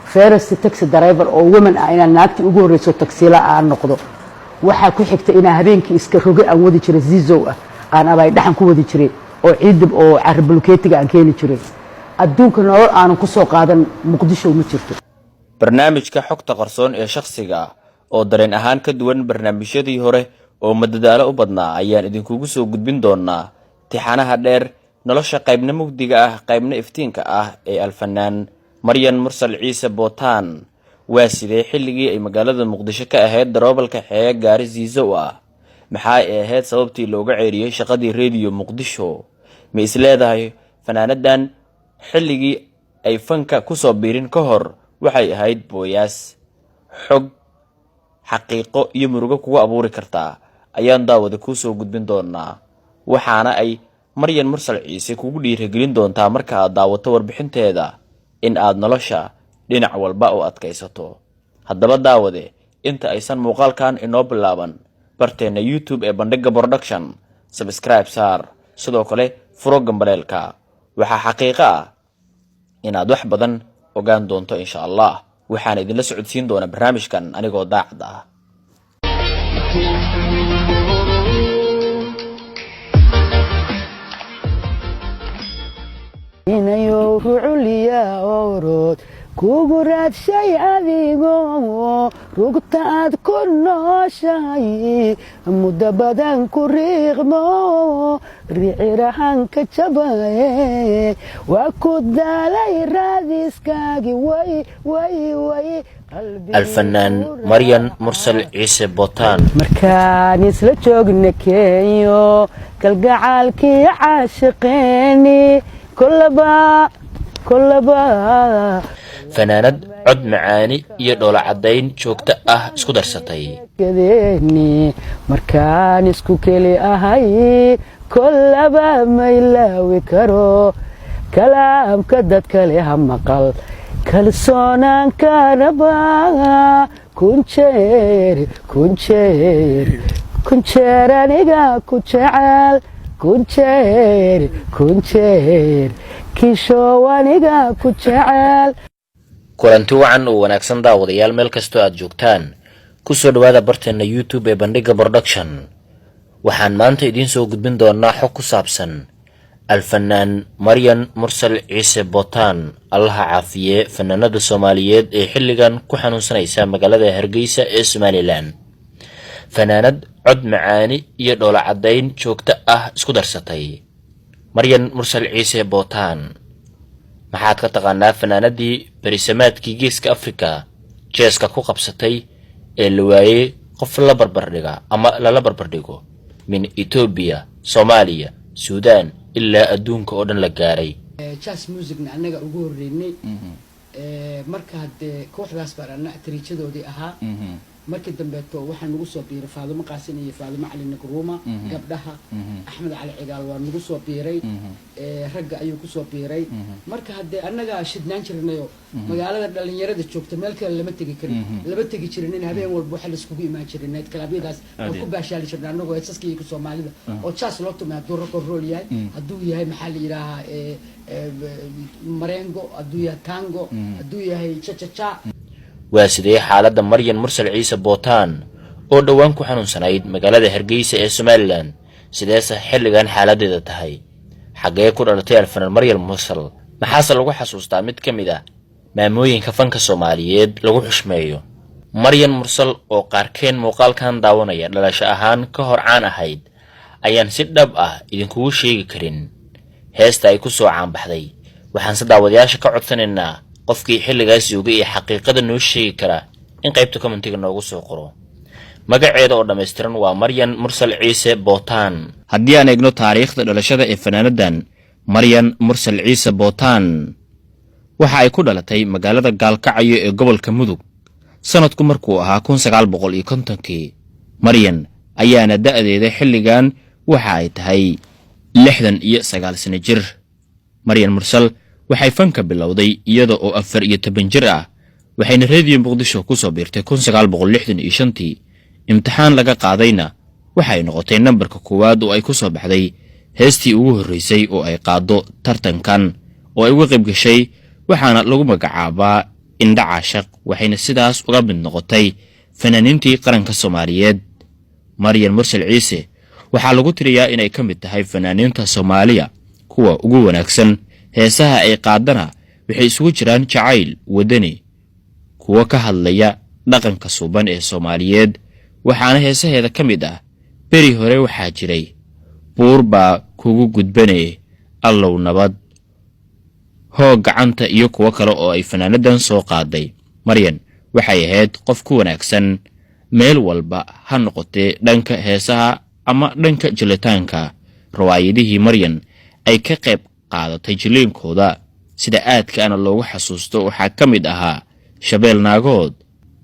First taxi driver oo woman ah inaan naagtii ugu horreyso tagsila aan noqdo. Waxaa ku xigta inaan habeenkii iska roge aan wadi jiray, zizow ah, aan abaay dhaxan ku wadi jiray oo ciidib oo carri bulkeetiga aan keeni jiray. Adduunka nolol aanan ku soo qaadan Muqdisho ma jirto. Barnaamijka xogta qarsoon ee shakhsiga ah oo dareen ahaan ka duwan barnaamijyadii hore oo madadaalo u badnaa ayaan idinkugu soo gudbin doonaa tixanaha dheer nolosha qaybna mugdiga ah, qaybna iftiinka ah ee alfanaan Maryan Mursal Ciise Bootaan. Waa sidee xilligii ay magaalada Muqdisho ka ahayd darawalka xeeya gaari ziizow ah? Maxaa ay ahayd sababtii looga ceeriyey shaqadii Rediyo Muqdisho? Ma is leedahay fanaanadan xilligii ay fanka kusoo biirin ka hor waxay ahayd booyaas? Xog xaqiiqo iyo murugo kugu abuuri kartaa ayaan daawada kuu soo gudbin doonaa, waxaana ay Maryan Mursal Ciise kugu dhiirigelin doontaa marka aad daawato warbixinteeda in aad nolosha dhinac walba u adkaysato. Haddaba daawade, inta aysan muuqaalkan inoo bilaaban, barteenna YouTube ee Bandhiga Production subscribe saar, sidoo kale furo gambaleelka. Waxaa xaqiiqo ah inaad wax badan ogaan doonto, insha Allah. Waxaana idinla socodsiin doona barnaamijkan anigoo daacad ah. Inayo ruculiya orod kugu raadshay, adigoo rugta aad ku nooshahay muddo badan ku riiqmo, ricirahanka jabaye, waa ku daalay raadiskaagi, way way way. Alfanaan Maryan Mursal Ciise Bootaan. Markaan isla joogna Kenyo, kalgacaalkii caashiqeeni kolaba kolaba. Fanaanad cod macaani iyo dhoola caddayn joogto ah isku darsatay. Kadeeni markaan isku keli ahay, kollaba maylaawi karo kalaamka dad kale ha maqal, kalsoonaankanaba kunjeer kunjeer kunjeer, aniga ku jecel kunjeer kunjeer, kishow aniga ku jecel. Kulanti wacan oo wanaagsan, daawadayaal, meel kastoo aad joogtaan, kusoo dhowaada barteenna YouTube ee Bandhiga Production. Waxaan maanta idiin soo gudbin doonaa xog ku saabsan alfanaan Maryan Mursal Ciise Bootaan, Allaha caafiye, fanaanada Soomaaliyeed ee xilligan ku xanuunsanaysa magaalada Hargeysa ee Somalilan. Fanaanad cod macaani iyo dhoola caddayn joogto ah isku darsatay, Maryan Mursal Ciise Bootaan. Maxaad ka taqaanaa fanaanadii berisamaadkii Geeska Afrika jeeska ku qabsatay ee la waayey qof la barbardhiga ama lala barbardhigo, min Etoobiya, Soomaaliya, Suudaan ilaa adduunka oo dhan la gaaray? Jazz musicna annaga ugu horreynay. Marka haddee kooxdaas baan anna tariijadoodii ahaa. Markii dambeeto waxaa nagu soo biiray Faadumo Qaasin iyo Faadumo Cali Nagruuma, gabdhaha. Axmed Cali Cigaal waa nagu soo biiray, ragga ayuu kusoo biiray. Marka haddee annagaa shidnaan jirnayo magaalada dhalinyarada joogta, meel kale lama tegi karin, lama tegi jirin. In habeen walba waxaa laiskugu imaan jiray night clubyadaas oo ku baashaali jirnay annagoo heesaskii Soomaalida oo jazz loo tumay, hadduu rock and roll yahay, hadduu yahay, maxaa la yidhaahaa, marengo, hadduu yahay tango, hadduu yahay cha-cha-cha. Waa sidee xaaladda Maryan Mursal Ciise Bootaan oo dhowaan ku xanuunsanayd magaalada Hargeysa ee Somalilan? Sideese xilligan xaaladeeda tahay? Xaggee ku dhalatay alfanaan Maryam Mursal? Maxaase lagu xasuustaa mid ka mid ah maamooyinka fanka Soomaaliyeed lagu xushmeeyo, Maryan Mursal, oo qaarkeen muuqaalkan daawanaya dhalasho ahaan ka hor caan ahayd ayaan si dhab ah idinkugu sheegi karin heesta ay ku soo caanbaxday? Waxaanse daawadayaasha ka codsanaynaa qofkii xilligaas joogay ee xaqiiqada noo sheegi kara in qaybta commentiga noogu soo qoro. Magaceeda oo dhammaystiran waa Maryan Mursal Ciise Bootaan. Haddii aan eegno taariikhda dhalashada ee fanaanadan Maryan Mursal Ciise Bootaan, waxa ay ku dhalatay magaalada Gaalkacyo ee gobolka Mudug sanadku markuu ahaa 1950-kii. Maryan ayaana da'deeda xilligan waxa ay tahay 69 sano jir. Maryan Mursal waxay fanka bilowday iyada oo 14 jir ah, waxayna Rediyo Muqdisho ku soo biirtay 1965-tii. Imtixaan laga qaadayna waxay noqotay nambarka koowaad oo ay ku soo baxday heestii ugu horreysay oo ay qaaddo tartankan oo ay uga qayb gashay, waxaana lagu magacaabaa Indha Caashaq, waxayna sidaas uga mid noqotay fanaaniintii qaranka Soomaaliyeed. Maryan Mursal Ciise waxaa lagu tiriyaa inay ka mid tahay fanaaniinta Soomaaliya kuwa ugu wanaagsan. Heesaha ay qaadana waxay isugu jiraan jacayl, waddani, kuwo ka hadlaya dhaqanka suuban ee Soomaaliyeed. Waxaana heesaheeda ka mid ah Beri Hore Waxaa Jiray, Buur Baa Kugu Gudbane, Allow Nabad, Hoog Gacanta iyo kuwo kale oo ay fanaanadan soo qaaday. Maryan waxay ahayd qof ku wanaagsan meel walba, ha noqotee dhanka heesaha ama dhanka jilitaanka. Rawaayadihii Maryan ay ka qayb qaadatay jiliinkooda sida aadkaana loogu xasuusto waxaa ka mid ahaa Shabeel Naagood,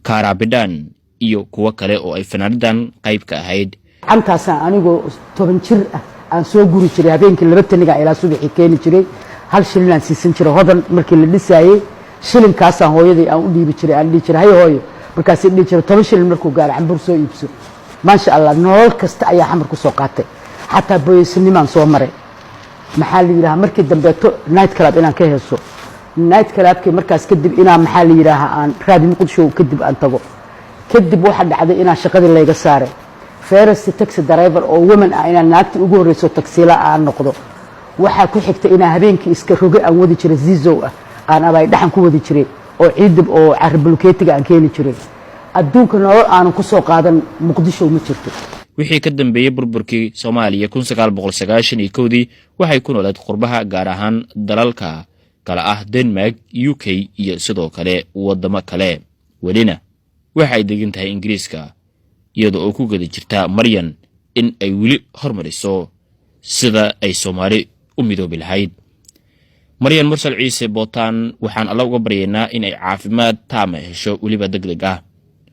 Kaaraabidhaan iyo kuwo kale oo ay fanaanadan qayb ka ahayd. Gacantaasaan anigoo 10 jir ah aan soo guri jiray habeenkii 2 taniga ilaa subaxii keeni jiray. 1 shilinaan siisan jiray Hodan markii la dhisaayey. Shilinkaasaan hooyadii aan u dhiibi jiray, aan dhihi jiray, "Hay hooyo." Markaasay dhihi jiray, "10 shilin markuu gaaro cambuur soo iibso." Maasha Allah, nolol kasta ayaa Xamar ku soo qaatay. Xataa boyeysnimaan soo maray. Maxaa la yidhahaa, markii dambeeto night club inaan ka heeso, night clubkii markaas kadib inaan, maxaa la yidhaahaa, aan Raadi Muqdisho kadib aan tago. Kadib waxaa dhacday inaan shaqadii layga saaray, first taxi driver oo woman ah, inaan naagtii ugu horreyso taksiila aan noqdo. Waxaa ku xigta inaan habeenkii iska roge aan wadi jiray, zizow ah, aan abaay dhaxan ku wadi jiray oo ciidib oo carri bulkeetiga aan keeni jiray. Adduunka nolol aanan ku soo qaadan Muqdisho ma jirto. Wixii ka dambeeyey burburkii Soomaaliya 1991-dii, waxay ku nooleed qurbaha, gaar ahaan dalalka kale ah Denmark, UK iyo sidoo kale waddamo kale. Welina waxay degan tahay Ingiriiska, iyada oo ku gedi jirta Maryan in ay weli hormariso sida ay Soomaali u midoobi lahayd. Maryan Mursal Ciise Bootaan waxaan Alla uga baryaynaa in ay caafimaad taama hesho, weliba deg deg ah.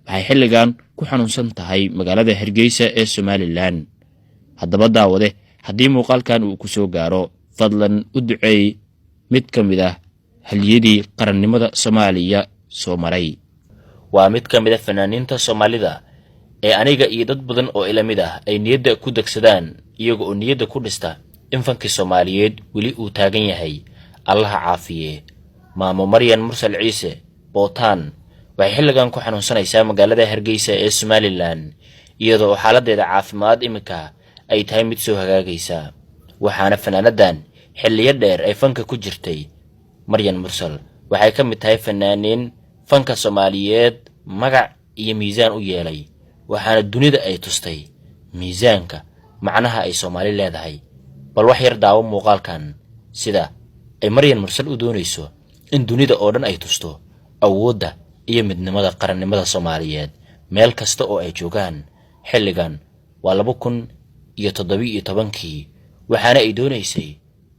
Waxay xilligan ku xanuunsan tahay magaalada Hargeysa ee Somaliland. Haddaba daawade, haddii muuqaalkan uu ku soo gaaro, fadlan u duceey mid ka mid ah halyadii qarannimada Soomaaliya soo maray. Waa mid ka mid a fanaaniinta Soomaalida ee aniga iyo dad badan oo ila mid ah ay niyadda ku degsadaan, iyaga oo niyadda ku dhista in fankii Soomaaliyeed weli uu taagan yahay. Allaha caafiye maamo Maryan Mursal Ciise Bootaan. Waxay xilligan ku xanuunsanaysaa magaalada Hargeysa ee Somaliland, iyadoo xaaladdeeda caafimaad iminka ay tahay mid soo hagaagaysa. Waxaana fanaanadan xilliyo dheer ay fanka ku jirtay. Maryan Mursal waxay ka mid tahay fanaaniin fanka Soomaaliyeed magac iyo miisaan u yeelay, waxaana dunida ay tustay miisaanka macnaha ay Soomaali leedahay. Bal wax yar daawo muuqaalkan, sida ay Maryan Mursal u doonayso in dunida oo dhan ay tusto awoodda iyo midnimada qarannimada Soomaaliyeed meel kasta oo ay joogaan. Xilligan waa 2017-kii, waxaana ay doonaysay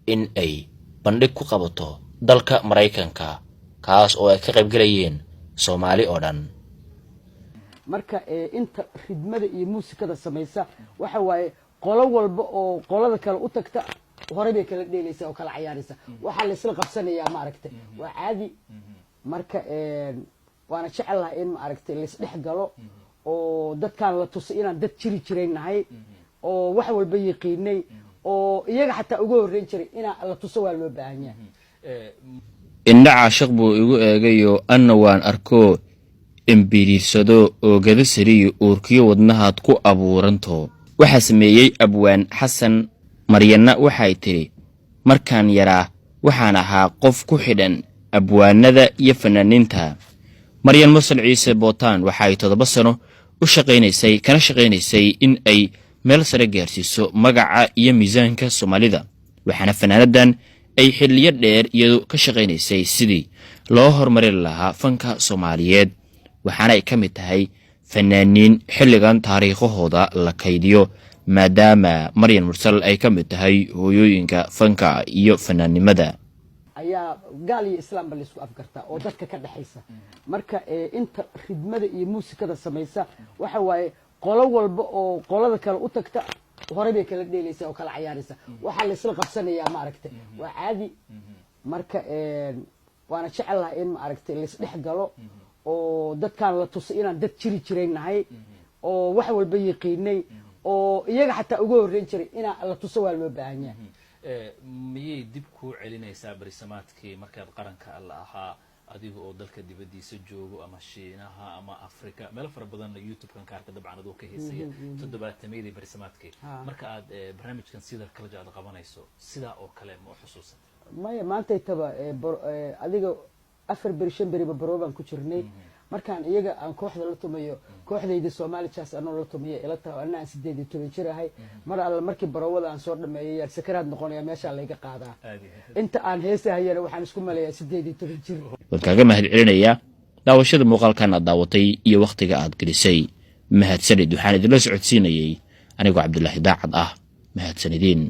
in ay bandhig ku qabato dalka Maraykanka, kaas oo ay ka qaybgalayeen Soomaali oo dhan. Marka inta ridmada iyo muusikada samaysa, waxa waaye qolo walba oo qolada kale u tagta horey bay kala dheelaysaa oo kala cayaaraysa. Waxaa laysla qabsanayaa, maaragtay, waa caadi. Marka waana jecelahay in, maaragtay, laysdhex galo oo dadkaan la tusay inaan dad jiri jiray nahay oo wax walba yiqiinay oo iyaga xataa uga horreyn jiray. Inaa la tuso waa loo baahan yahay. Indha caashiq buu igu eegayo, anna waan arkoo embiriirsado oogada sariyo uurkiyo wadnahaad ku abuuranto. Waxaa sameeyey abwaan Xasan. Maryanna waxay tidhi, "Markaan yaraa waxaan ahaa qof ku xidhan abwaanada iyo fanaaniinta." Maryan Mursal Ciise Bootaan waxa ay 7 sano u shaqaynaysay kana shaqaynaysay in ay meel sare gaarsiiso magaca iyo miisaanka Soomaalida, waxaana fanaanadan ay xilliyo dheer iyadu ka shaqaynaysay sidii loo horumarin lahaa fanka Soomaaliyeed. Waxaana ay ka mid tahay fanaaniin xilligan taariikhahooda la kaydiyo, maadaama Maryan Mursal ay ka mid tahay hooyooyinka fanka iyo fanaannimada. Ayaa gaal iyo islaamba laysku afgartaa oo dadka ka dhexaysa. Marka inta ridmada iyo muusikada samaysa, waxa waaye qolo walba oo qolada kale u tagta horey bay kala dheelaysaa oo kala cayaaraysa. Waxaa laysla qabsanayaa, maaragtay, waa caadi. Marka waana jecelahay in, maaragtay, laysdhex galo oo dadkaan la tusay inaan dad jiri jiray nahay oo wax walba yiqiinay oo iyaga xataa uga horreyn jiray. Inaa la tuso waa loo baahan yahay. Miyay dib kuu celinaysaa berisamaadkii markaad qaranka alla ahaa? Adiga oo dalka dibaddiisa joogo ama Shiinaha ama Africa, meelo fara badanna YouTube-kan ka arka dabcan adoo ka heesaya toddobaatameydii barisamaadkii. Marka aad barnaamijkan sida kala aad qabanayso, sidaa oo kale ma u xusuusatay? Maya, maantaytaba adiga 4 beri, 5 beriba baroobaan ku jirnay. Markaan iyaga aan kooxda la tumayo, kooxdayda Somali Jazz anoo la tumayo ila tahay, anna aan 18 jir ahay. Mar alla markii baroowada aan soo dhameeyay yaan sakaraad noqonaya, meeshaa layga qaadaa. Inta aan heesahayana waxaan isku maleeyaa 18 jir. Waan kaaga mahad celinayaa daawashada muuqaalkan aad daawatay iyo wakhtiga aad gelisay. Mahadsanid. Waxaan idinla socodsiinayey anigoo Cabdulaahi Daacad ah. Mahadsanidin.